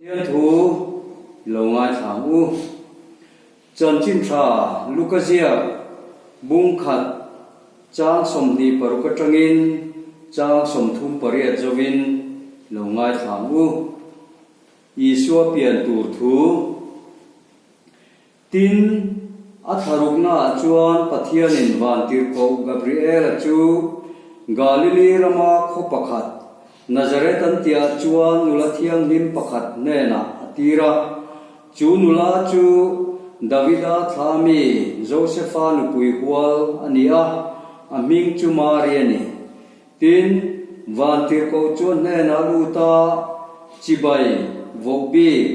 Pathian thu i lo ngaithla ang u. Chanchin tha Luka ziak bung khat chang 26 atangin chang 38 zovin i lo ngaithla ang u. Isua pian tur thu. Tin, a thlaruknaah chuan Pathianin Vantirhkoh Gabriela chu Galili rama khaw pakhat, Nazareth an tihah chuan nula thianghlim pakhat hnenah a tir a. Chu nula chu Davida thla mi Josefa nupui hual a ni a, a hming chu Mari a ni. Tin, Vantirhkoh chu a hnenah lut a, Chibai, vohbik,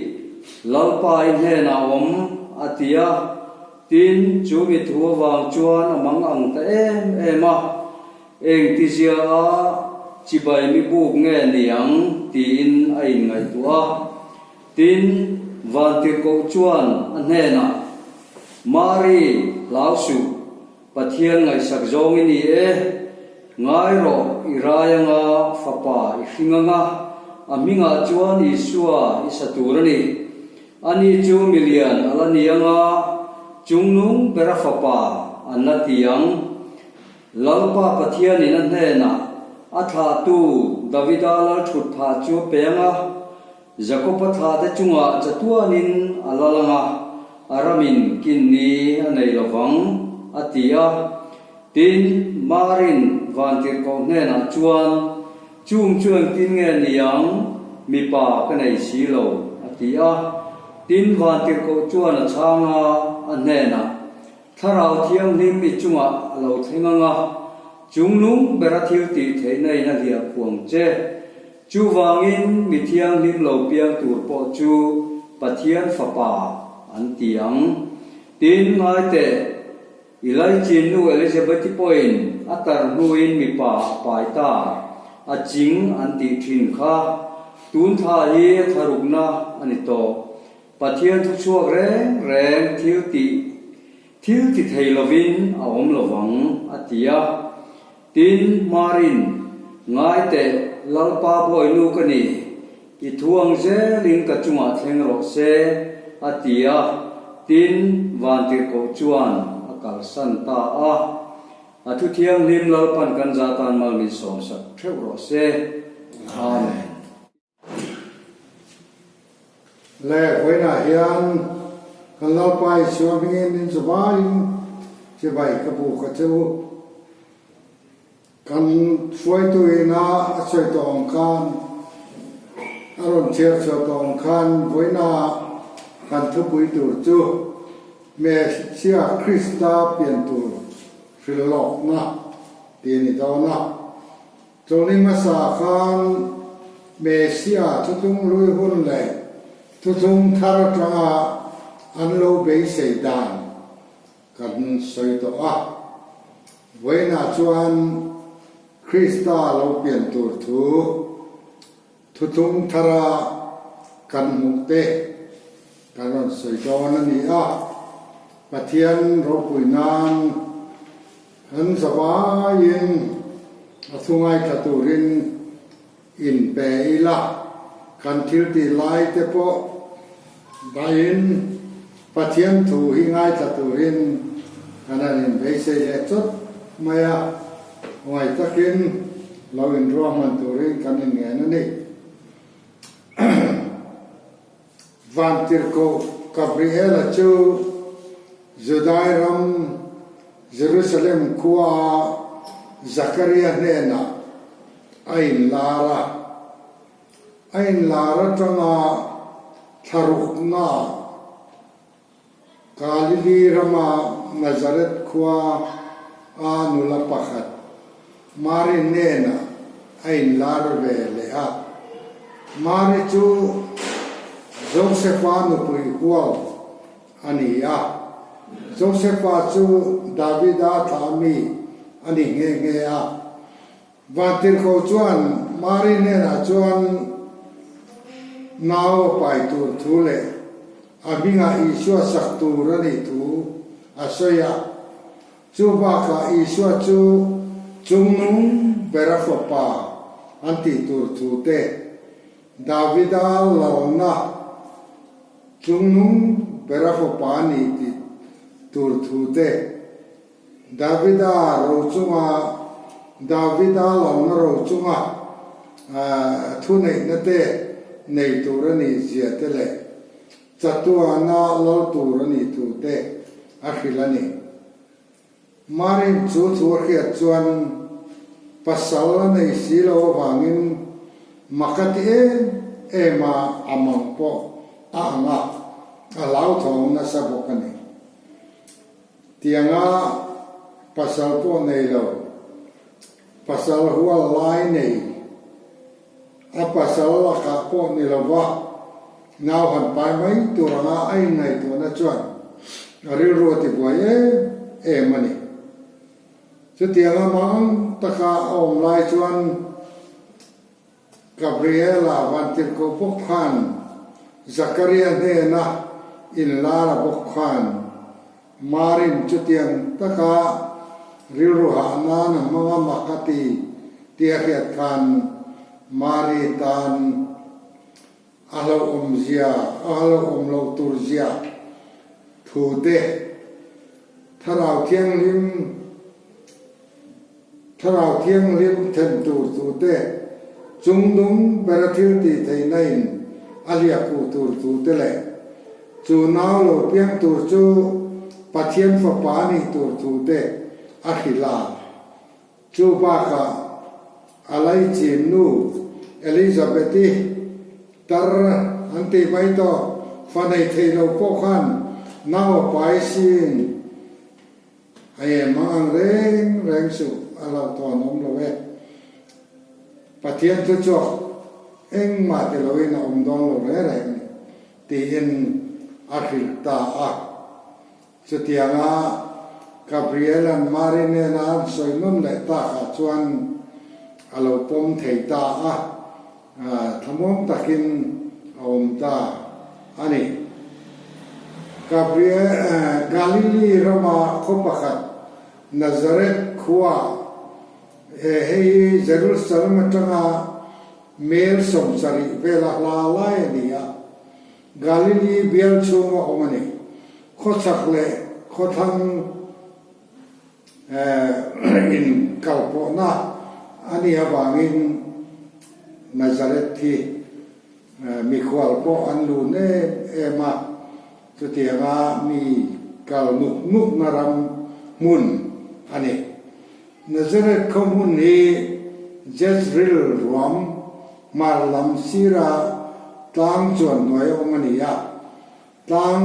Lalpa i hnenah awm, a ti a. Tin, chu mi thu avang chuan a mang ang ta em em a, Engtizia a chibai mi buk nge ni ang? tiin a inngaihtuah a. Tin, Vantirhkoh chuan a hnenah, Mari, hlau suh, Pathian ngaihsak zawng i ni e, ngai rawh i rai anga fapa i hring anga, a hmingah chuan Isua i sa tur a ni. Ani chu milian a la ni anga, chungnung bera fapa an la ti ang. Lalpa Pathianin a hnenah a thlahtu Davida lal thut phah chu a pe anga, Jakob-a thlahte chungah chatuanin a la lang a, a ramin kin ni a nei lo vang, a ti a. Tin, Marin Vantirhkoh hnenah chuan, Chung chu engtin nge ni ang, mipa ka nei si lo, a ti a. Tin, Vantirhkoh chuan a chhang a, a hnenah, Thlarau Thianghlim i chungah a lo thleng ang a, chungnung bera thil tih theihna in a hliah khuang che. Chuvangin mi thianghlim lo piang tur pawh chu Pathian Fapa an ti ang. Tin, ngai teh, i laichin nu Elizabeth-i pawhin a tar hnuin mipa a pai ta, a ching an tih thin kha. Tun thla hi a thlarukna a ni tawh. Pathian thu chhuak reng reng thil tih thil ti thei lovin a awm lo vang, a ti a. Tin, Marin, Ngai teh, Lalpa bawinu ka ni, i thu ang zelin ka chungah thleng rawh se, a ti a. Tin, Vantirhkoh chuan a kalsan ta a. A thu thianghlim Lalpan kan zah tan mal min sawmsak theuh rawh se. Amen. Le vawiinah hian kan Lalpa Isua hmingin min chuvaiin chibai ka buk a che u. Kan hruaitu ina a sawi tawh ang khan, a rawn chhiar chhuah tawh ang khan vawiina kan thupui tur chu Messiah Krista pian tur hrilh lawkna tih a ni dawn a. Chawlhni hmasa khan Messia thuthlung hlui hun leh thuthlung thar atanga an lo beisei dan kan sawi tawh a. Vawiinah chuan Krista lo pian tur thu thuthlung thara kan hmuh te kan rawn sawi dawn a ni a. Pathian ropui nan An zavaiin a thu ngaithla turin in pe ila, kan thil tih lai te pawh dahin Pathian thu hi ngaithla turin kan han inbeisei leh chawt mai a, ngaih takin lo inruahman turin kan inngen a ni. Vantirhkoh Gabriela chu Judai ram Jerusalem khuaa Zakaria hnenah a inlar a. A inlar atanga thlaruknaah Galili rama Nazareth khua a nula pakhat Mari hnenah a inlar ve leh a. Mari chu Josefa nupui hual a ni a. Josefa chu Davida thla mi a ni nghe nghe a. Vantirhkoh chuan Mari hnenah chuan nau a pai tur thu leh a hmingah Isua sak tur a nih thu a sawi a. Chu bakah Isua chu chungnung bera fapa an tih tur thu te. Davida lalna chungnung bera fapa a ni tih tur thu te, Davida ro chunga Davida lalna ro chunga thuneihna te nei tur a nih zia te leh chatuana lal tur a nih thu te a hrilh a ni. Marin chu thu a hriat chuan pasal a nei si lo avangin mak a ti em em a, a mang pawh a ang a, a hlauthawng nasa bawk a ni. Tianga pasal pawh nei lo, pasal hual lai nei, a pasal lakah pawh ni lova nau han pai mai tur anga a inngaihtuahna chuan a rilru a tibuai em em a ni. Chutianga mang taka a awm lai chuan Gabriela Vantirhkoh bawk khan Zakaria hnena inlar a bawk khan Marin chutiang taka rilru hah nan a hmang a mak a ti tih a hriat khan Mari tan a hlauhawm zia, a hlauhawm loh tur zia thu te Thlarau Thianghlim Thlarau Thianghlim then tur thu te, chung dum bera thil tih theihna in a hliahkhuh tur thu te leh chu nau lo piang tur chu Pathian Fapa a nih tur thu te a hrilh a. Chu bakah a laichin nu Elizabeth-i tar an tih mai tawh fa nei thei lo pawh khan nau a pai sin. A em ang ang reng reng suh, a hlauhthawn awm lo e. Pathian chu chhuak engmah ti loin a awm dawn lo reng reng ni, tiin a hrilh ta a. Chutianga Gabriel-a'n Mari nena an sawi nawn leh takah chuan a lo pawm thei ta a, thlamuam takin a awm ta a ni. Gabriel, Galili rama khaw pakhat Nazareth khua, he hei hi Jerusalem atanga mel 70 vela hla lai a ni a, Galili bial chhunga awm a ni. Khawchhak leh khawthlang in kalpawhna a nih avangin Nazareth hi mikhual pawh an lun em em a, chutianga mi kal nuk nukna ram hmun a ni. Nazareth khaw hmun hi Jezreel ruam hmar lam sira tlang chuan hnuai a awm a ni a, tlang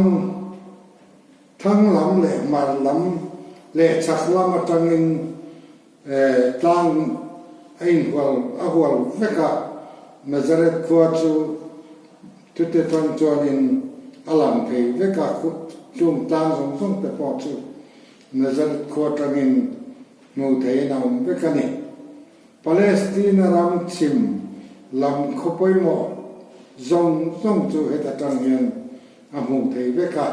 Thlang lam leh hmar lam leh chhak lam atangin tlang a inhual a hual vek a, Nazareth khua chu chute tang chuanin a lang thei vek a, chung tlang zawng zawng te pawh chu Nazareth khua tangin hmuh theihin a awm vek a ni. Palestina ram chhim lam khaw pawimawh zawng zawng chu heta tang hian a hmuh theih vek a,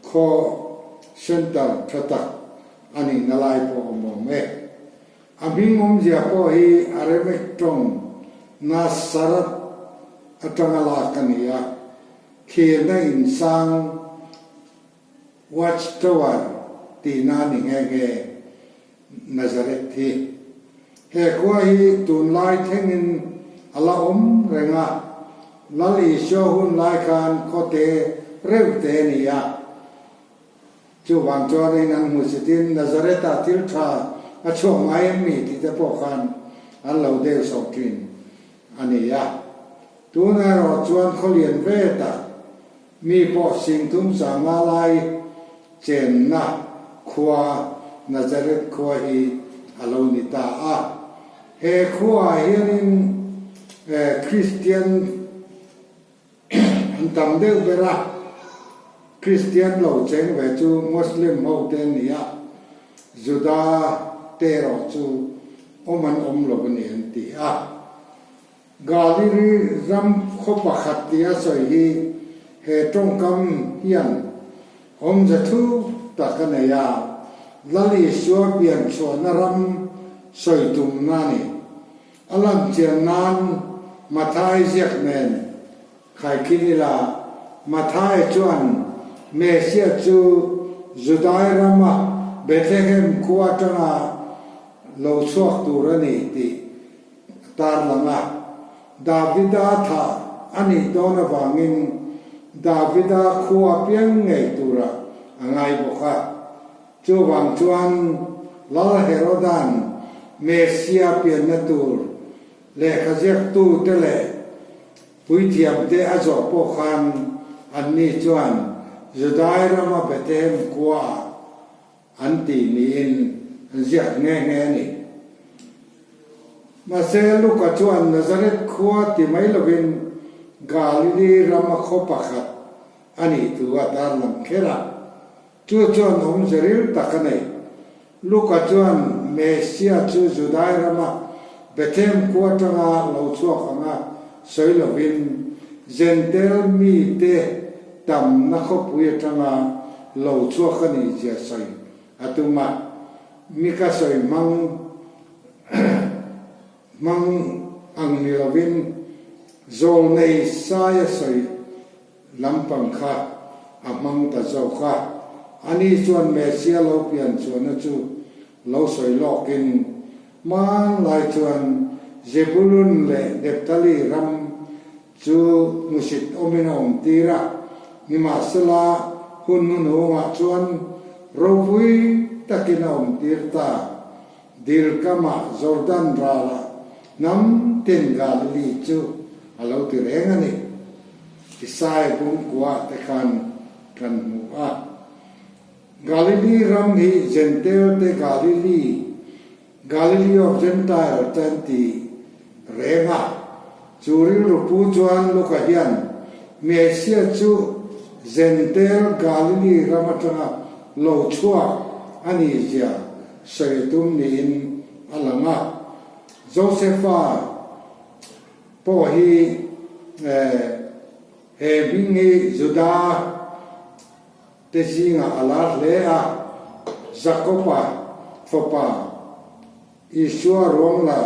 khaw center tha tak a nihna lai pawh a awm awm e. A hming awmzia pawh hi Aramaic tawng Nasarat atanga lak a ni a, thlirna insang Watch Tower tihna a ni nghe nghe Nazareth hi. He khua hi tunlai thlengin a la awm reng a, Lal Isua hun lai khan khawte reuh te a ni a. Chuvang chuanin an hmuhsitin Nazareth-ah thil tha a chhuak ngai em mi tih te pawh khan an lo deu sawh thin a ni a. Tun erawh chuan khawlian ve tak Mi pawh 30 sanga lai chenna khua Nazareth khua hi a lo ni ta a. He khuaah hianin Kristian an tam deuh ber a, Kristian lo cheng ve chu Muslim ho te an ni a, Juda te erawh chu awm an awm lo a ni an ti a. Galili ram khaw pakhat tia sawi hi he tawngkam hian awmze thu tak a nei a, Lal Isua pian chhuahna ram sawi tumna a ni. A lan chian nan Mathai ziak nen khaikhin ila, Mathai chuan Messiah chu Judai rama Bethlehem khua atanga lo chhuak tur a ni tih a tarlang a. Davida thah a nih dawn avangin Davida khua piang ngei turah a ngai bawk a. Chuvang chuan Lal Herodan Messia pianna tur lehkha ziaktute leh puithiamte a zawh pawh khan anni chuan Judai rama Bethlehem khuaah an ti niin an ziak nghe nghe a ni. Mahse, Luka chuan Nazareth khua ti mai lovin Galili rama khaw pakhat a nih thu a tarlang kher a. Chu chuan awmze ril tak a nei. Luka chuan Messia chu Judai rama Bethlehem khua atanga lo chhuak anga sawi lovin, Jentail mite tamna khawpui atanga lo chhuak a nih zia sawi a tum a. Mika sawi hmang hmang ang ni lovin, zawlnei sai a sawi Lampang kha a hmang ta zawk a, ani chuan Messia lo pian chuanna chu lo sawi lawkin, Hmanlai chuan Zebulun leh Nephtali ram chu hmusit awmin a awm tir a, nimahsela hun hnuhnungah chuan ropui takin a awm tir ta. Dil kamah Jordan ralah hnam tin Galili chu a lo ti reng a ni. Isai bungkua te khan kan hmu a. Galili ram hi Jentail te Galili, Galili of Gentile te an ti reng a. Chu rilru pu chuan Luka hian Messiah chu Jentail Galili ram atanga lo chhuak a nih zia sawi tum niin a lang a. Josefa pawh hi he hming hi Juda te zingah a lar hle a, Jakoba fapa Isua ruang la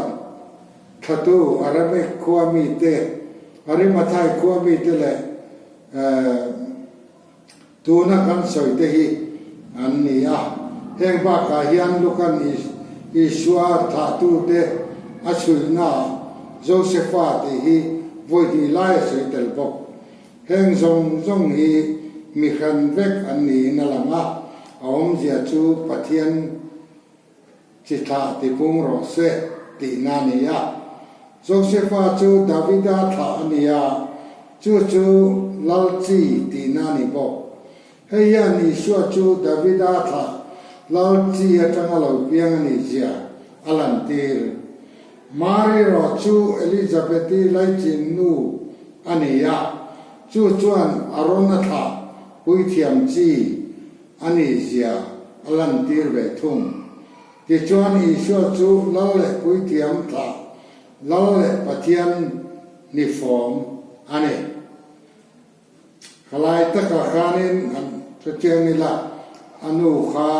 thatu Aramaic khua mite, Arimathai khua mite leh Tuna kan sawi te hi an ni a, heng bakah hian Lukan Isua thlahtute a chhuihnaah Josefa tih hi vawi hnih lai a sawi tel bawk. Heng zawng zawng hi mi hran vek an niin a lang a, a awmzia chu Pathian Chi thlah ti pung rawh se tihna a ni a. Josefa chu Davida thlah a ni a, chu chu Lal chi tihna a ni bawk. Hei hian Isua chu Davida thlah Lal chi atanga lo piang a nih zia a lantir. Mari rawh chu Elizabeti laichin nu a ni a, chu chuan Arona thlah puithiam chi a nih zia a lantir ve thung. Tichuan Isua chu Lal leh Puithiam thlah, Lal leh Pathian ni fawm a ni. Khalai takah khanin an hrechiang ila, a nu kha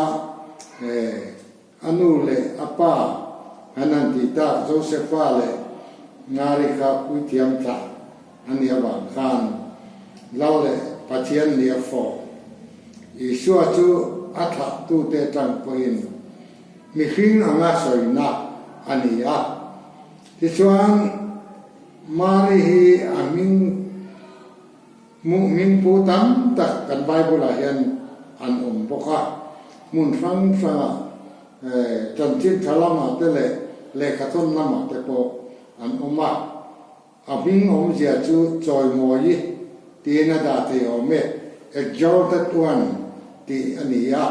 a nu leh a pa an han tih tak Josefa leh Mari kha Puithiam thlah a nih avang khan Lal leh Pathian nia fawm Isua chu a thlahtute atang pawhin mihring anga sawina a ni a. Tichuan, Mari hi a hming hmuh hmingpu tam tak kan Bible-ah hian an awm bawk a. Hmun hrang hrangah chanchin tha lamah te leh lehkhathawn lamah te pawh an awm a. A hming awmzia chu Chawimawi tiin a dah thei awm e, Exalted One tih a ni a.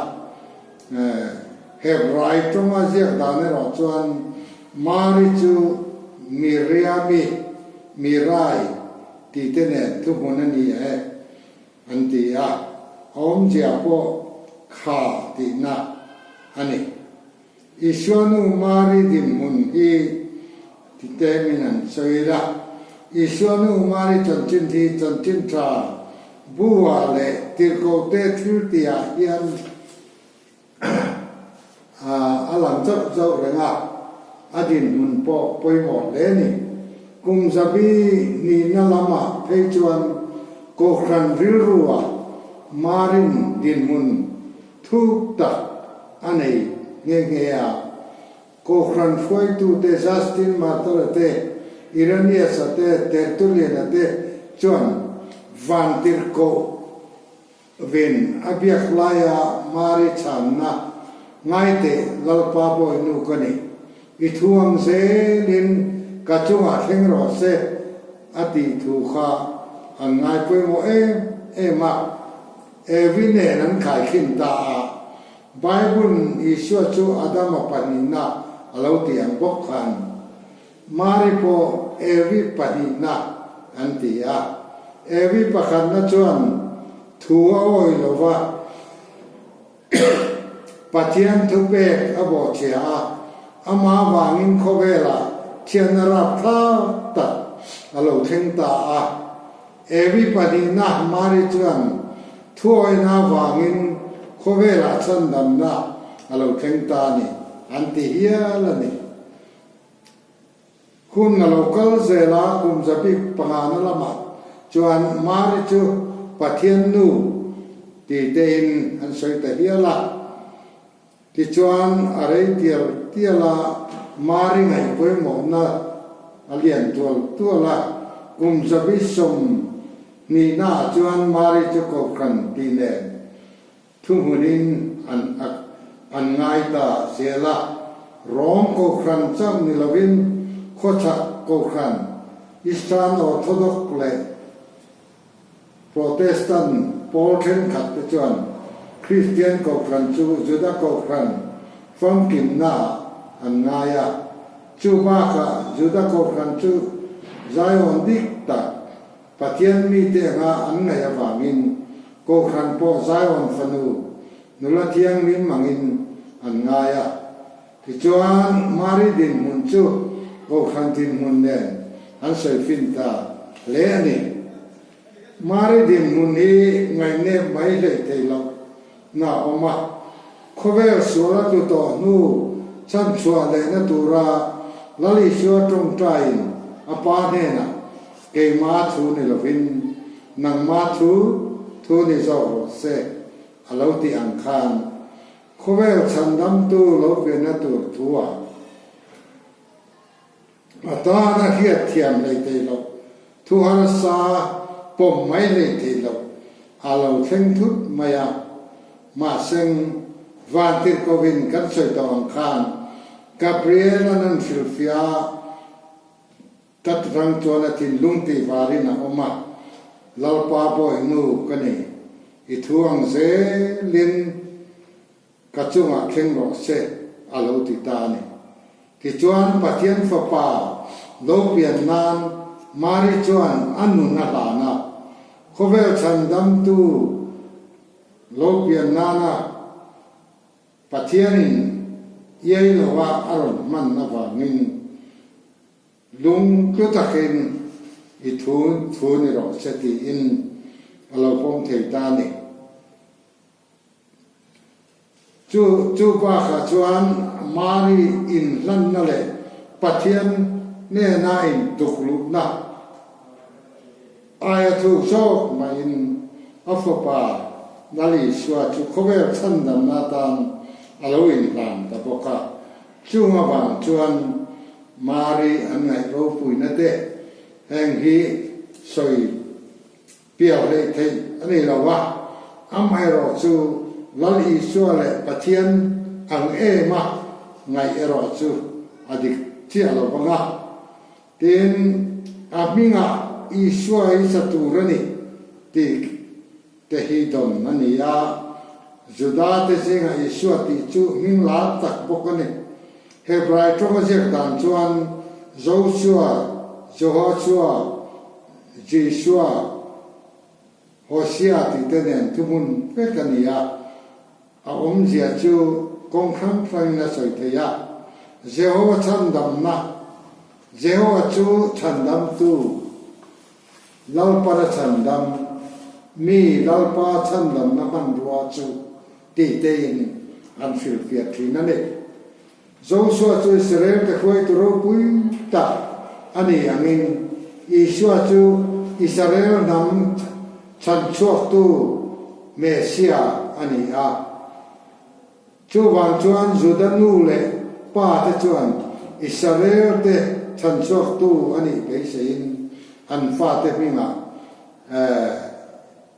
Hebrai tawnga ziak dan erawh chuan Mari chu Miriami, Mirai, tih te nen thuhmun a ni e an ti a, a awmzia pawh kha tihna a ni. Isua nu Mari dinhmun hi ti temin an sawi la. Isua nu Mari chanchin hi chanchin tha bu-ah leh tirhkohte thil tihah hian a lang zauh zauh reng a, a dinhmun pawh pawimawh hle a ni. Kum zabi nihna lamah phei chuan Kohhran rilrua Marin dinhmun thuk tak a nei nghe nghe a. Kohhran hruaitute Justin Martyr-a te, Irenaeus-a te, Tertullian-a te chuan vantirhkoh Vin a biak laia Mari chhanna ngaiteh Lalpa bawinu ka ni, i thu ang zelin ka chungah thleng rawh se a tih thu kha an ngai pawimawh em em a. Evi nen an khaikhin ta a, Bible-in Isua chu Adama pahnihna a lo ti ang bawk khan Mari pawh Evi pahnihna an ti a. Evi pakhatna chuan thu a awih lo va, Pathian thupek a bawhchhia a, amah vangin khawvelah thianna rapthlak tak a lo thleng ta a. Evi pahnihna Mari chuan thu awihna vangin khawvelah chhandamna a lo thleng ta a ni, an ti hial a ni. Hun a lo kal zel a, kum zabik pangana lamah chuan Mari chu Pathian nu ti tein an sawi ta hial a. Tichuan a rei tial tial a, Mari ngaih pawimawhna a lian tual tual a. Kum zabi 20 naah chuan Mari chu Kohhran tih nen Thuhmunin an an ngai ta zel a, Rom Kohhran chauh ni lovin khawchhak Kohhran, Eastern Orthodox leh Protestant pawl thenkhat te chuan Kristian Kohhran chu Juda Kohhran famkimnaah an ngai a. Chu bakah Juda Kohhran chu Zion dik tak, Pathian mite anga an ngaih avangin Kohhran pawh Zion fanu nula thianghlim angin an ngai a. Tichuan, Mari dinhmun chu Kohhran dinhmun nen an sawi fin ta hle a ni. Mari dinhmun hi ngaihnep mai hleih theih loh na a awm a. Khawvel sual a tlu tawh hnu chhanchhuah lehna tura Lal Isua tawngtaiin a Pa hnenah Keima thu ni lovin nangma thu thu ni zawk rawh se a lo tih ang khan khawvel chhandamtu lo pianna tur thu-ah a tana hriatthiam hlei thei loh thu harsa pawm mai hlei thei loh a lo thleng thut mai a. Mahseng vantirhkohin kan sawi tawh ang khan Gabriel-a'n an hrilhfiah Tat rang chuan a thinlung tih varin a awm a, Lalpa bawihnu ka ni, i thu ang zelin ka chungah thleng rawh se, a lo ti ta a ni. Tichuan Pathian Fapa lo pian nan Mari chuan a nun a hlan a, khawvel chhandamtu lo pian nana Pathianin iai loa a rawn hman avangin Lung tlu takin i thu thu ni rawh se tiin a lo pawm thei ta a ni. Chu chu bakah chuan Mari inhlanna leh Pathian hnena intukluhna aia thuk zawk mahin a fapa Lal Isua chu khawvel chhandamna atan a lo inhlan ta bawk a. Chung avang chuan Mari an ngaih ropuina te heng hi sawi pial hlei theih a ni lo a, amaherawh chu Lal Isua leh Pathian ang em a ngaih erawh chu a dik chiah lo vang a. Tin, a hmingah Isua hi sa tur a ni tih te hi dawn a ni a, Juda te zingah Isua tih chu hming lar tak bawk a ni. Hebrai tawnga ziak dan chuan Joshua, Jehoshua, Jeshua, Hosea tih te nen thuhmun vek a ni a, a awmzia chu kawng hrang hrangin a sawi thei a, Jehova chhandamna, Jehova chu chhandamtu, Lalpana chhandam, mi Lalpa chhandamna hmanrua chu tih tein an hrilhfiah thin a ni. Joshua chu Israel te hruaitu ropui tak a nih angin Isua chu Israel hnam chhanchhuaktu Messia a ni a. Chuvang chuan Juda nu leh pa te chuan Israel te chhanchhuaktu a nih beiseiin an fate hmingah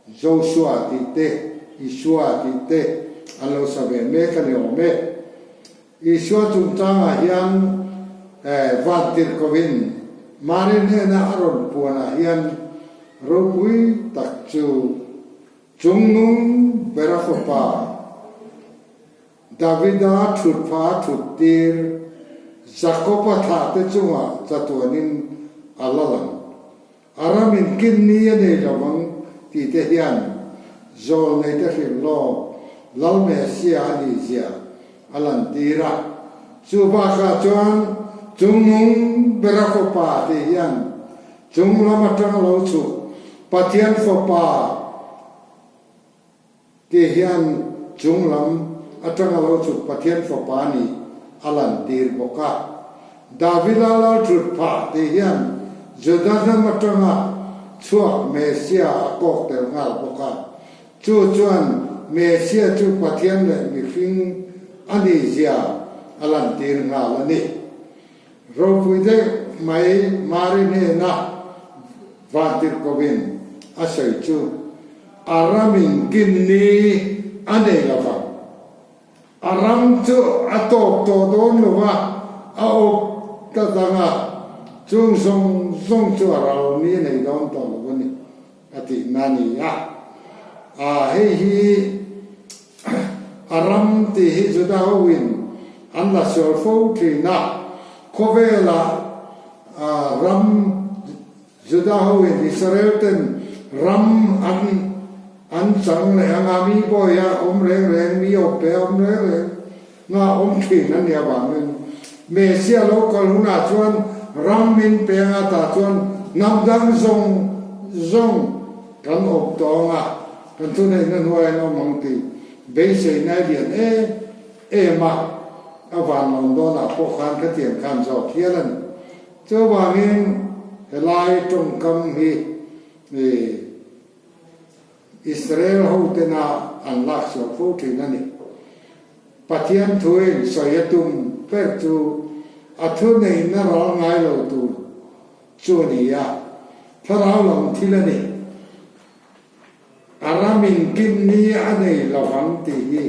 Joshua tih te, Isua tih te an lo sa ve mek a ni awm e. Isua chungchangah hian Vantirhkovin Mari hnena a rawn puanah hian ropui tak chu Chungnung bera fapa Davida thutpha a thuttir, Jakoba thlahte chungah chatuanin a la lang. A ramin kin ni a nei lo vang tih te hian zawlneite hrilh lawk Lal Messia a nih zia a lantir a. Chu bakah chuan Chungnung bera fapa tih hian chung lam atang lo chhuk Pathian fapa tih hian chung lam atanga lo chhuk Pathian fapa nih a lantir bawk a. Davida lal thut phah tih hian Juda hnam atanga chhuak Messia a kawk tel nghal bawk a. Chu chuan Messia chu Pathian leh mihring a nih zia a lantir nghal a ni. Ropui deuh mai Mari hnena Vantirhkovin a sawi chu a ramin kin ni a nei lo vang. A ram chu a tawp tawh dawn lo va, a awp ta dang a, chung zawng zawng chu a ral ni a nei dawn tawh lo a ni, a tihna a ni a. A hei hi a ram tih hi Juda hoin an la sual fo thin a, khawvelah ram Juda hoin Israel ten ram an an chang leh anga mi bawia awm reng reng, mi awp pe awm reng reng nga awm thin a nih avangin Messia lo kal hunah chuan ram min pe anga tah chuan hnam dang zawng zawng kan awp tawng a, kan thuneihna hnuai an awm ang tih beiseina a lian em em a, a vanlawn dawnah pawh khan khatiang khan zawk hial a ni. Chuvangin helai tawngkam hi Israel hotena an lak sual fo thin a ni. Pathian thuin sawi a tum ber chu a thuneihna ral ngai lo tur chu a ni a, thlarau lam thil a ni. A ramin kim ni a nei lovang tih hi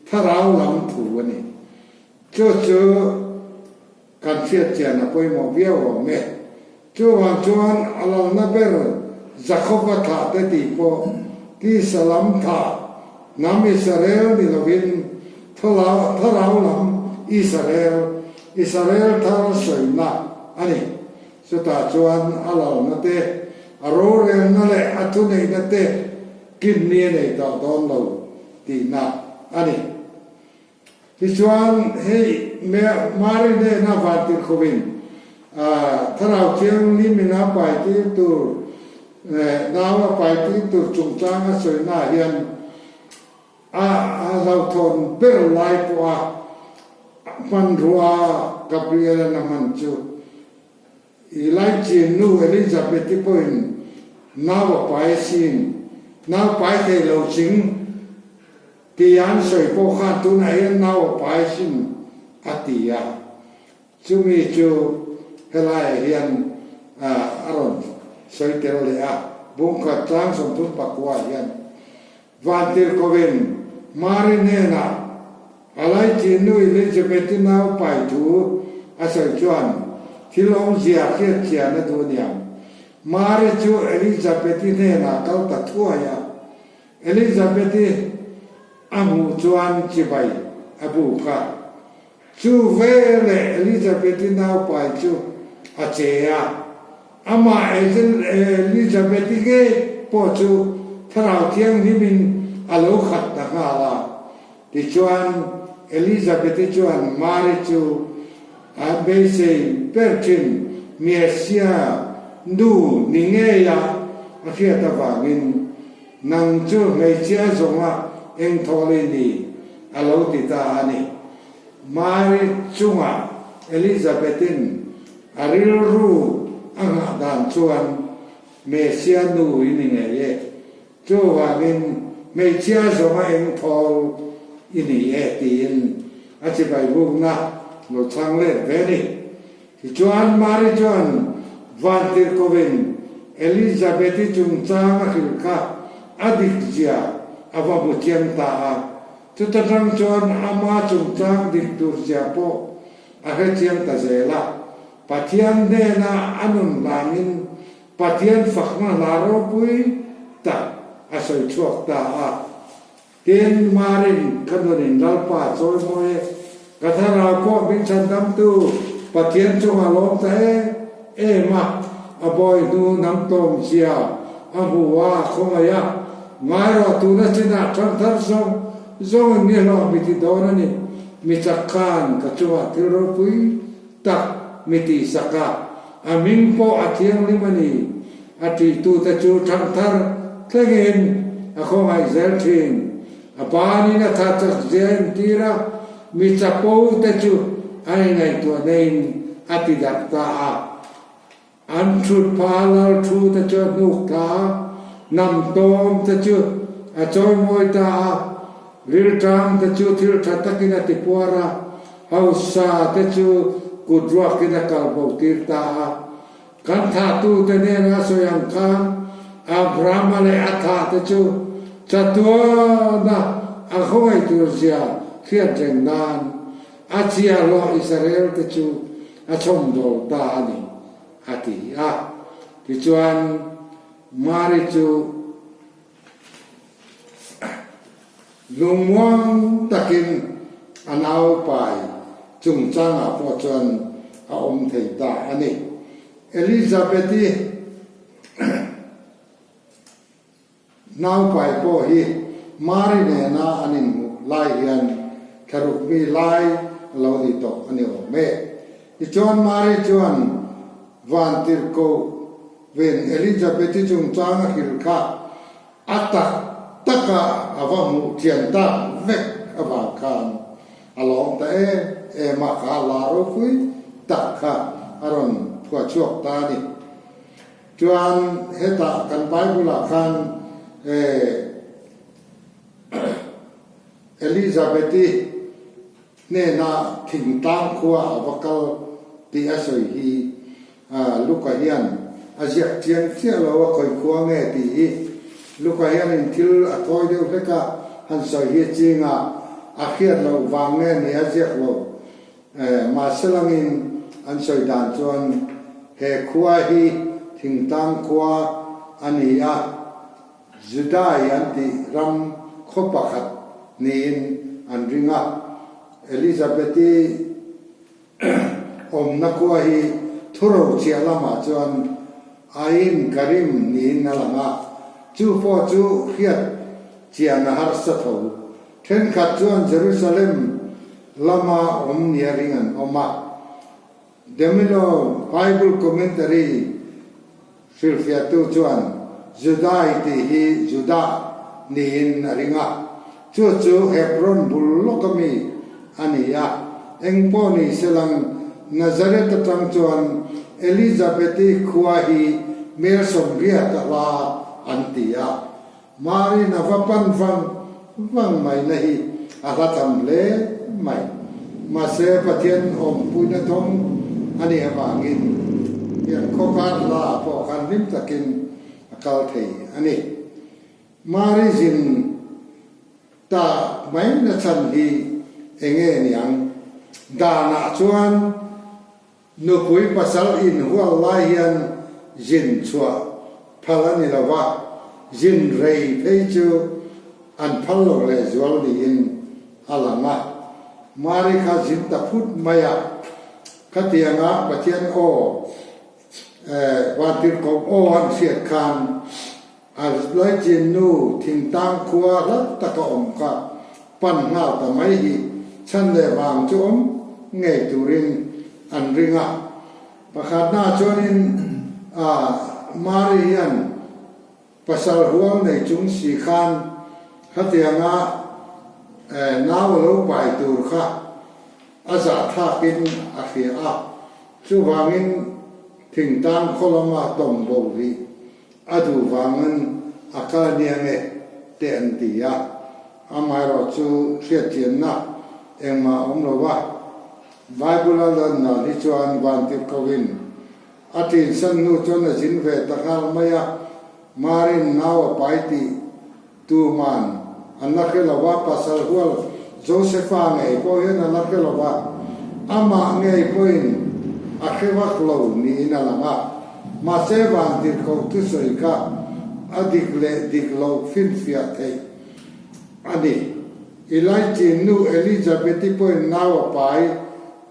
thlarau lam thu a ni. Chu chu Kan hriat chian a pawimawh viau awm e. Chuvang chuan a lalna ber Jakob-a thlah te tih pawh tisa lam thlah hnam Israel ni lovin thlarau lam Israel, Israel thar sawina a ni. Chutah chuan a lalna te, a rorelna leh a thuneihna te kimni a nei tawh dawn lo tihna a ni. Tichuan, hei Mari hnena Vantirhkovin Thlarau Thianghlim in a paitir tur nau a paitir tur chungchang a sawina hian a hlauhthawn ber lai pawha hmanrua Gabriel-a'n a hman chu I laichin nu Elizabeth-i pawhin nau a pai asin, nau pai thei lo ching Ti an sawi pawh khan tunah hian nau a pai sin a ti a, chumi chu helaiah hian a rawn sawi tel leh a, bungkhat tlang 34 ah hian Vantirhkovin Mari hnenah a laichin nu Elizabeth-i nau pai thu a sawi chuan thil awmzia hriat chian a duh aniang. Mari chu Elizabeth-i hnenah kal ta thuai a. Elizabeth-i a hmuh chuan chibai a buk a. Chu veleh Elizabeth-i naupai chu a che a. Amah Elizabeth-i ngei pawh chu Thlarau Thianghlimin a lo khat ta nghal a. Tichuan, Elizabeth-i chuan Mari chu a beisei ber thin Messiah nu ni ngeia a hriat avangin, Nang chu hmeichhia zawnga eng thawl i ni? a lo ti ta a ni. Mari chungah Elizabeth-in a rilru. a nghah dan chuan Messia nu i ni ngei e. Chuvangin hmeichhia zawnga eng thawl i ni e tiin a chibai bukna lo chhang let ve a ni. Tichuan Mari chuan Vantirhkovin Elizabeth-i chungchang a hrilh kha a dik zia a va hmu chiang ta a, chuta tang chuan ama chungchang dik tur zia pawh a hre chiang ta zel a. Pathian hnena a nun hlangin Pathian fakna hla ropui tak a sawi chhuak ta a. Tin, Marin ka nunin Lalpa a chawi mawi e, ka thlarau pawh min chhandamtu Pathian chungah lawm ta em em a, a bawi hnu hnam tlawm zia a hmu a, a khawngaih a, ngai rawh tuna chinah thangthar zawng zawngin ni hlawh mi ti dawn a ni, mi chak khan ka chungah thil ropui tak mi tihsak a, a hming pawh a thianghlim a ni. A ṭihtute chu thangthar thlengin a khawngaih zel ṭhin. A banin a tha chak zia entir a, mi chapo te chu a ingaihtuah neiin a ti darh ta a. An ṭhut phah a lal thu te chu a hnuk thla a, hnam tawm te chu a chawimawi ta a, rilṭam te chu thil ṭha takin a tipuar a, hausa te chu kut ruakin a kalbo tir ta a. Kan thlahtute nena sawi ang khan Abrahama leh a thlahte chu chatuana a khawngaih tur zia hriat reng nan a chiahhlawh Israel te chu a chhawmdawl ta a ni, a ti a. Tichuan, Mari chu lungmuang takin a naupai chungchangah pawh chuan a awm thei ta a ni. Elizabeth-i Naupai pawh hi Mari nena an inhmuh lai hian thlaruk mi lai a lo ni tawh a ni awm e. Tichuan Mari chuan Vantirhkoh ven Elizabeth-i chungchang a hrilh kha a tak taka a va hmuh chian tak vek avang khan a lawm ta em em a, kha la ropui tak kha a rawn phuah chhuak ta a ni. Chuan hetah kan Bible ah khan Elizabeth-i hnena thingtlang khua a va kal tih a sawi hi Luka hian a ziak chiang chiah lo a khawi khua nge tih hi Luka hianin thil a thawi deuh hlek a han sawi hi a ching a, a hriat loh vang nge ni a ziak lo. Mahse langin an sawi dan chuan he khua hi thingtlang khua a ni a, Judai an tih ram khaw pakhat niin an ring a. Elizabeth-i awmna khua hi thuro chhiah lamah chuan Ain Karim niin a lang a, chu pawh chu hriat chian a harsa tho. Thenkhat chuan Jerusalem lama awm nia ring an awm a. Demilo Bible Commentary hrilhfiahtu chuan Judai tih hi Judah niin a ring a, chu chu Hebron bul lawka mi a ni a. Engpawh ni selang Nazareth atang chuan Elizabeth-i khua hi mel 80 a hla an ti a. Marin a va pan vang vang mai na hi a hla tham hle mai. Mahse Pathian awmpuina thawng a nih avangin hian khawkar hla ah pawh khan hlim takin a kal thei a ni. Mari zin ta mai na chhan hi enge niang? Danah chuan Nupui pasal inhual lai hian zin chhuah phal a ni lo va, zin rei phei chu an phal lo lehzual niin a lang a. Mari kha zin ta phut mai a, khatianga Pathian aw, Vantirhkoh aw an hriat khan a laichin nu thingtang khua hlat taka awm kha pan nghal ta mai hi chhan leh vang chu awm ngei turin an ring a. Pakhatna chuanin Mari hian pasal hual nei chung si khan khatianga nau a lo pai tur kha a zahthlakin a hria a, chuvangin. Thingtlang khaw lama tawm bo rih a duh vangin a kal a nia nge te an ti a, amaherawhchu hriatchianna engmah a awm lo va. Bible a lan dan hi chuan Vantirhkohin a ṭinsan hnu chuan a zin ve ta nghal mai a, Marin nau a pai tih Tuman an la hre lo va, pasal hual Josefa ngei pawh hian a la hre lo va, amah ngei pawhin a hre vak lo niin a lang a. Mahse vantirhkoh thusawi kha a dik leh dik loh finfiah theih a ni. Elijah nu Elizabeth-i pawhin nau a pai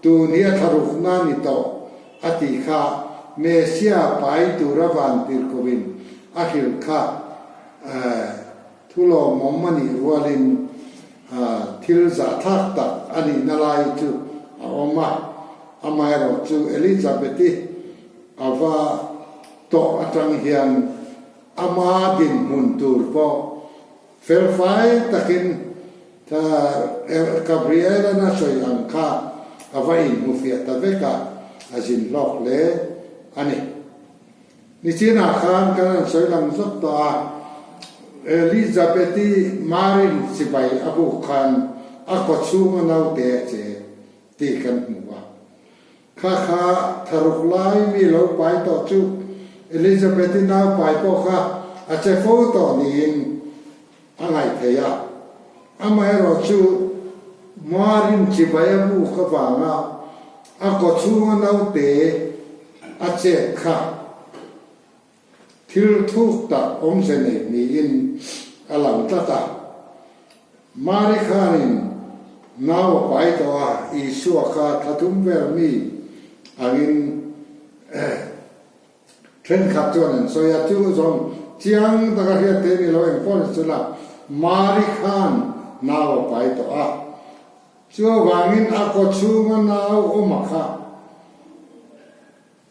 tun hi a thlarukna a ni tawh a tih kha Messiah pai tura vantirhkohin a hrilh kha Thu lawmawm a nih rualin thil zahthlak tak a nihna lai chu a awm a, amaherawh chu Elizabeth-i a va tawh atang hian ama dinhmun tur pawh felfai takin Gabriel-a'n a sawi ang kha a va inhmufiah ta vek a, a zin hlawk hle a ni. Nichinah khan kan han sawi lang zawk tawh a, Elizabeth-i Marin chibai a buk khan a kaw chhunga naute a che tih kan hmu a. Kha kha tharuk lai mi lo pai tawh chu Elizabeth-i nau pai pawh kha a che fo tawh niin a ngaih theih a. Amaherawh chu Marin chibai a buk avanga a kaw chhunga naute A chet kha thil thuk tak awmze nei niin a lang tlat a. Mari khanin nau a pai tawh a, Isua kha thla thum vel mi angin thenkhat chuan an sawi a, chu zawng chiang taka hriat theih a ni lo, engpawh ni chula Mari khan nau a pai tawh a. Chuvangin a kaw chhunga nau awm a kha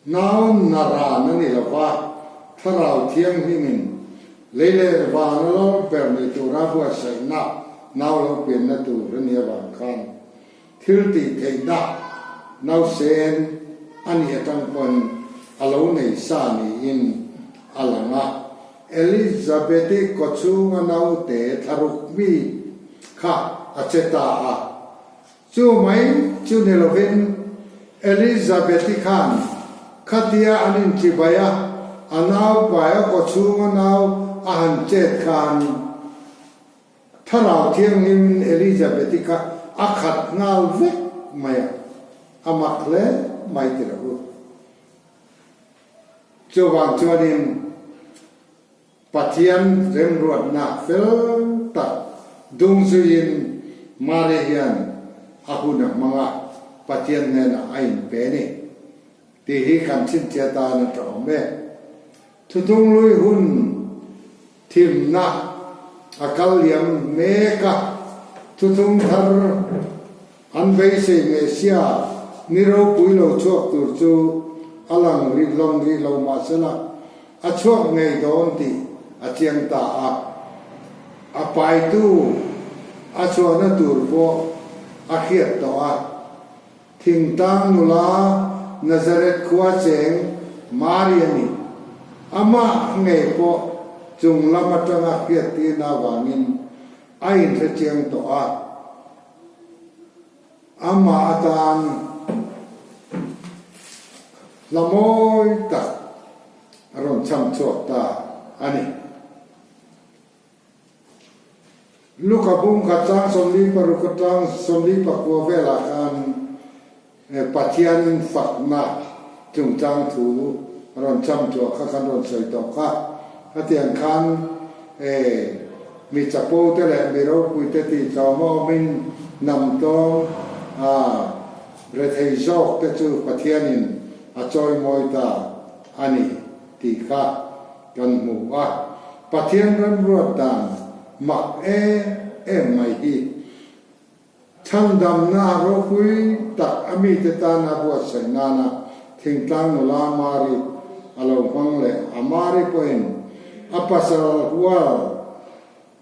nau na ran a ni lo va, Thlarau Thianghlimin lei leh van a lo ber ni tura buatsaihna nau lo pianna tur a nih avang khan thil tih theihna nausen a nih atang pawn a lo nei sa niin a lang a. Elizabeth-i kaw chhunga naute thlaruk mi kha a che ta a. Chu mai chu ni lovin Elizabeth-i khan khatia an inchibai a, a nau pai a kaw chhunga nau a han chet khan Thlarau Thianghlim Elizabeth-i kha a khat nghal vek mai a, a mak hle mai ti lo u. Chuvang chuanin Pathian remruatna fel tak dung zuiin Mari hian a hun a hmang a, Pathian hnenah a inpe a ni tih hi kan chhinchhiah tan a ṭha awm e. Thuthunglui hun thimna a kal liam mek a, thuthung thar An beisei Messia ni ropui lo chhuak tur chu a lang rih lawng rih lo mahsela a chhuak ngei dawn tih a chiang ta a. A paitu a chhuahna tur pawh a hriat tawh a. Thingtlang nula Nazareth khua cheng Mari a ni. Amah ngei pawh chung lam atanga hriattirna avangin a inhrechiang tawh a. Amah atan hla mawi tak a rawn chham chhuak ta a ni. Luka bung khat chang 46 atang 49 velah khan Pathian fakna chungchang thu a rawn chham chhuah kha kan rawn sawi tawh kha. Hetiang khan mi chapo te leh mi ropui te tih tlawm a awmin hnam tawng a rethei zawk te chu Pathianin a chawimawi ta a ni tih kha kan hmu a. Pathian remruat dan mak em em mai hi Chhandamna ropui tak a mite tana buatsaih nana thingtlang nula Mari a lo hmang leh a. Mari pawhin a pasal hual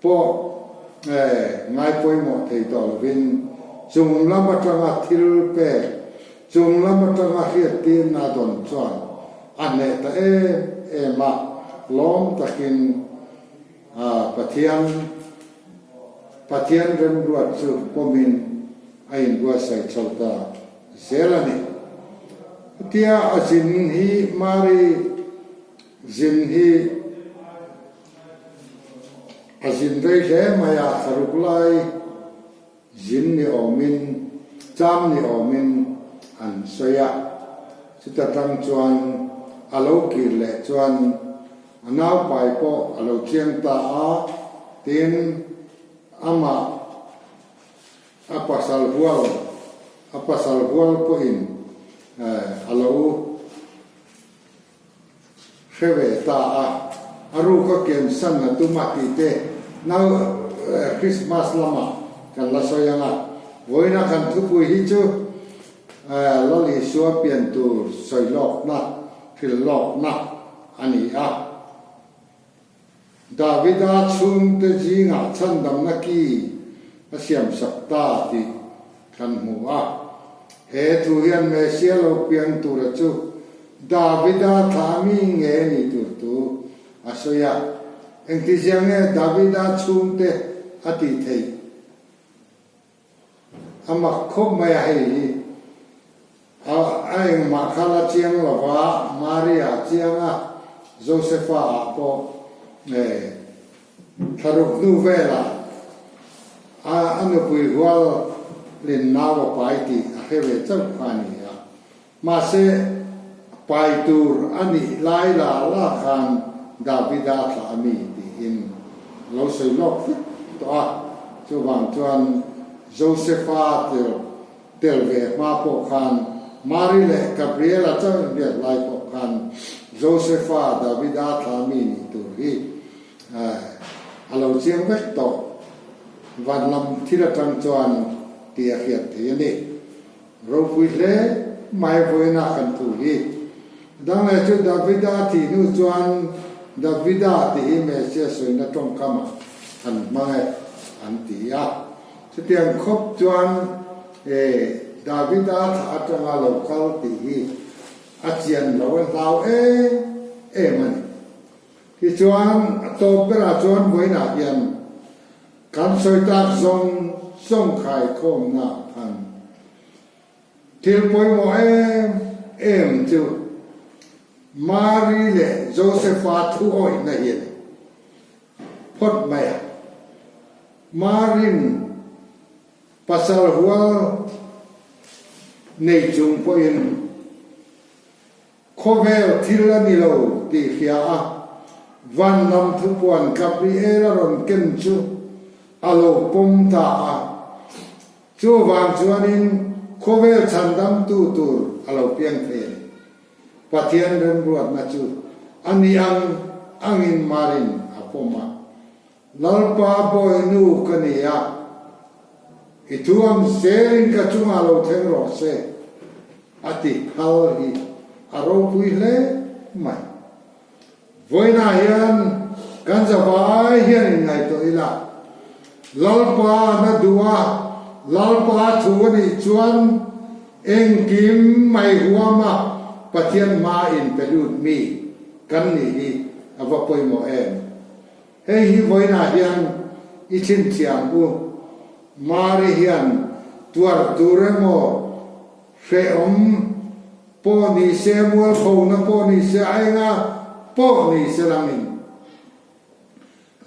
pawh ngai pawimawh thei tawh lovin chung lam atanga thil pek, chung lam atanga hriattirna dawn chuan. a hneh ta em em a, lawm takin Pathian Pathian remruat chu pawmin a inbuatsaih chho ta zel a ni. Hetia a zin hi Mari zin hi a zin rei hle mai a, thlaruk lai Zin ni awmin, cham ni awmin an sawi a, chuta tang chuan a lo kir leh chuan a naupai pawh a lo chiang ta a, tin, amah a pasal hual, a pasal hual pawhin a lo Hre ve ta a, a ruk a ken san a tum a tih te nau Christmas lamah kan la sawi ang a, vawiina kan thupui hi chu Lal Isua pian tur sawi lawkna, hril lawkna a ni a. Davida chhungte zingah chhandamna ki a siamsak ta tih kan hmu a. He thu hian Messia lo piang tura chu Davida thla mi nge ni tur thu a sawi a. Engtizia nge Davida chhungte a tih theih? A mak khawp mai a hei hi. A a engmah kha la chiang lo va, Maria chiang a, Josefa ah pawh e thlaruk hnu velah a a nupui hual lin nau a pai tih a hre ve chauh kha a ni a. Mahse, pai tur a nih lai la la khan Davida thlah a mi tiin a lo sawi lawk vek tawh a, chuvang chuan Josefa tel tel ve hma pawh khan Mari leh Gabriela chauh inbiak lai pawh khan Josefa Davida thlah a mi nih tur hi a lo chiang vek tawh. Van lam thil atang chuan tih a hriat thei a ni. Ropui hle mai vawiina kan thu hi. Dang leh chu Davida thih hnu chuan Davida tih hi Messiah sawina tawngkamah an hmang e an ti a. Chutiang khawp chuan e Davida thlah atanga lo kal tih hi a chian lo a hlau em em a ni. Tichuan a tawp berah chuan vawiinah hian Kan sawi tak zawng zawng khaikhawmna khan thil pawimawh em em chu Mari leh Josefa thu awihna hi a ni phawt mai a. Marin pasal hual nei chung pawhin Khawvel thil a ni lo tih hria a, van lam thupuan Gabriel a rawn ken chu a lo pawm ta a. Chuvang chuanin khawvel chhandamtu tur a lo piang thei a ni. Pathian remruatna chu a ni ang angin Marin a pawm a. Lalpa bawinu ka ni a, i thu ang zelin ka chungah lo thleng rawh se, a ti phal hi a ropui hle mai. Vawiinah hian kan zavai hian inngaihtuah ila, Lalpa na duh a, Lalpa thu a nih chuan engkim mai huama Pathian hmaa inpe lut mi kan nih hi a va pawimawh em? Hei hi vawiinah hian i chhinchhiah u. Mari hian tuar tur emaw hrehawm pawh ni se, mualphona pawh ni se, a enga pawh ni se langin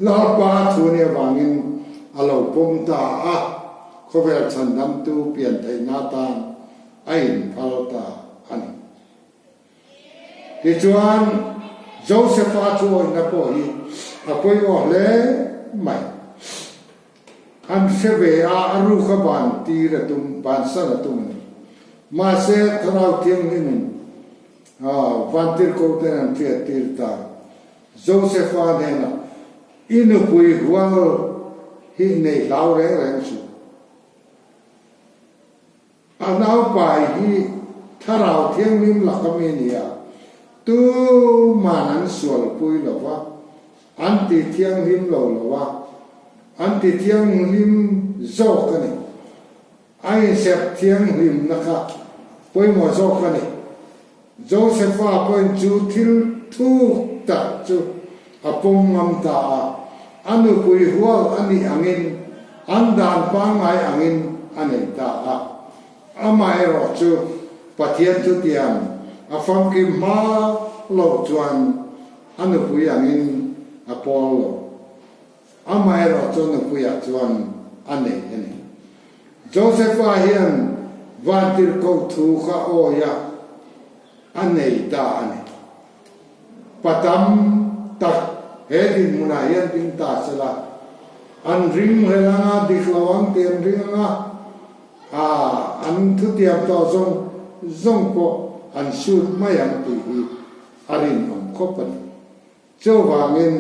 Lalpa thu nih avangin a lo pawm ta a, khawvel chhandamtu pian theihna atan a inphal ta a ni. Tichuan, Josefa chu awihna pawh hi a pawimawh hle mai. An hre ve a, a ruka ban tir a tum, bansan a tum a ni. Mahse, Thlarau Thianghlimin vantirhkoh ten an hriat tir ta. Josefa hnenah, I nupui hual hi nei hlau reng reng suh. A naupai hi Thlarau Thianghlim laka mi nia, tuman an sualpui lo va, an ti thianghlim lo lo a, an ti thianghlim zawk a ni. A inserh thianghlimna kha pawimawh zawk a ni. Josefa pawhin chu thil thuk tak chu a pawm ngam ta a, a nupui hual a nih angin an dan pangngai angin a nei ta a. Amaherawh chu Pathian chutiang a famkim hma loh chuan a nupui angin a pawl lo. Amaherawh chu nupuiah chuan a nei a ni. Josefa hian vantirhkoh thu kha awi a, a nei ta a ni. Pa tam tak he dinhmunah hian ding ta se la, an ring hlel anga, dik lo ang tih an ring anga, aa, an thutiam tawh zawng zawng pawh an sut mai ang tih hi a rinawm khawp a ni. Chuvangin,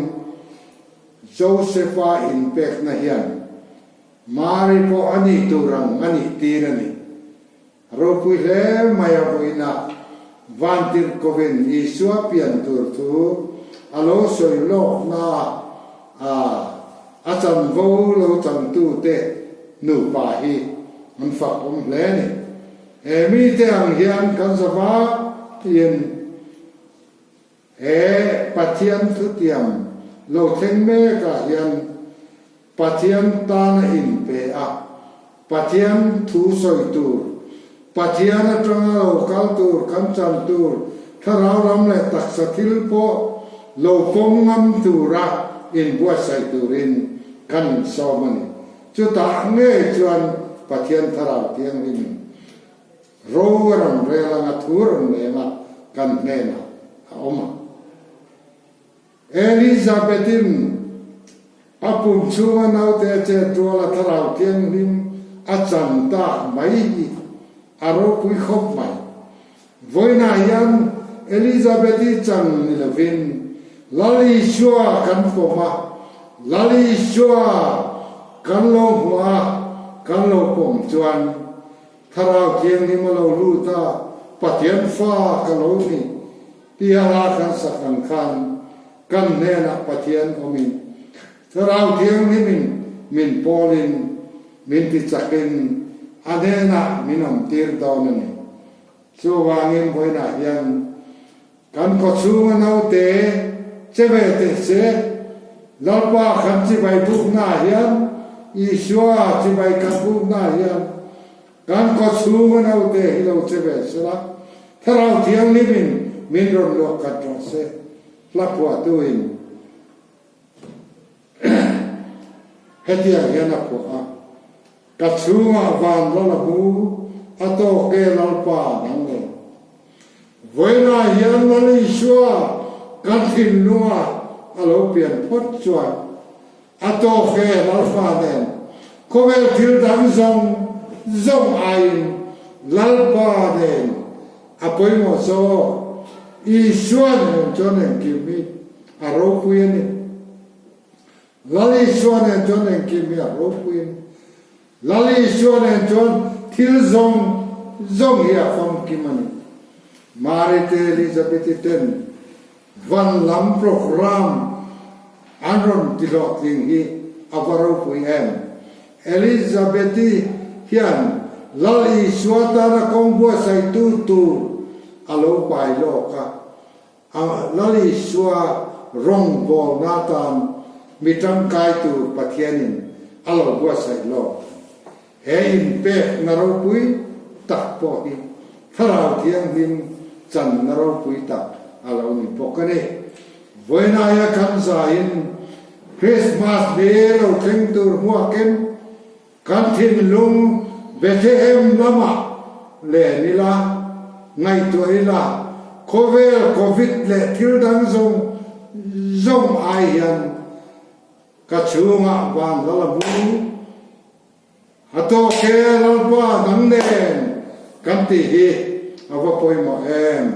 Josefa inpekna hian Mari pawh a nih tur ang a nih tir a ni. Ropui hle mai a vawiina Vantirhkovin Isua pian tur thu a lo sawi lawkna a a chanvo lo changtute nupa hi an fak awm hle a ni. He mite ang hian kan zava tiin He Pathian thutiam lo thleng mekah hian Pathian tana inpe a, Pathian thu sawi tur, Pathian atanga lo kal tur kan chan tur thlarau lam leh taksa thil pawh lo pawm ngam tura inbuatsaih turin kan insawm a ni. Chutah ngei chuan Pathian Thlarau Thianghlimin Ro a rawn rel anga thu a rawn leng a, kan hnenah a awm a. Elizabeth-in a pum chhunga naute a chet rual a Thlarau Thianghlim a chan tak mai hi a ropui khawp mai. Vawiinah hian Elizabeth-i chan ni lovin Lal Isua kan pawm a, Lal Isua kan lo hmuh a, kan lo pawm chuan Thlarau Thianghlim a lo lut a, Pathian fa ka lo ni tia hla kan sak ang khan kan hnenah Pathian awmin Thlarau Thianghlimin min pawlin min tichakin a hnenah min awmtir dawn a ni. Chuvangin vawiinah hian Kan khawchhunga naute che ve teh se, Lalpa kan chibai buknaah hian, Isua chibai kan buknaah hian kan khawchhunga naute hi lo che ve sela, Thlarau Thianghlimin min rawn luah khat rawh se, hla phuahtuin hetiang hian a phuah a, Ka chhungah van lal a hmu, a tawk e Lalpa nang nen. Vawiinah hian Lal Isua kan thinlunga a lo pian phawt chuan a tawk e Lalpa nen khawvel thil dang zawng zawng aiin Lalpa nen a pawimawh zawk. Isua nen chuan engkim hi a ropui a ni. Lal Isua nen chuan engkim hi a ropui in Lal Isua nen chuan thil zawng zawng hi a famkim a ni. Mary te Elizabeth-i ten van lam program an rawn ti hlawhtling hi a va ropui em. Elizabeth-i hian Lal Isua tana kawng buatsaihtu tur a lo pai lawk a. A Lal Isua rawngbawlna atan mi tangkai tur Pathianin a lo buatsaih lawk. He inpekna ropui tak pawh hi Thlarau Thianghlim channa ropui tak a lo ni bawk a ni. Vawiinaia kan zaiin Krismas ni lo thleng tur hmuakin Kan thinlung Bethlehem lamah len ila, ngaihtuah ila, khawvel Covid leh thil dang zawng zawng ai hian ka chhungah van lal a hmu. A tawk e Lalpa nang nen kan tih hi a va pawimawh em.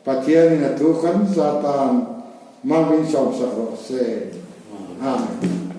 Pathianin a thu kan za tan mal min sawmsak rawh se. Amen.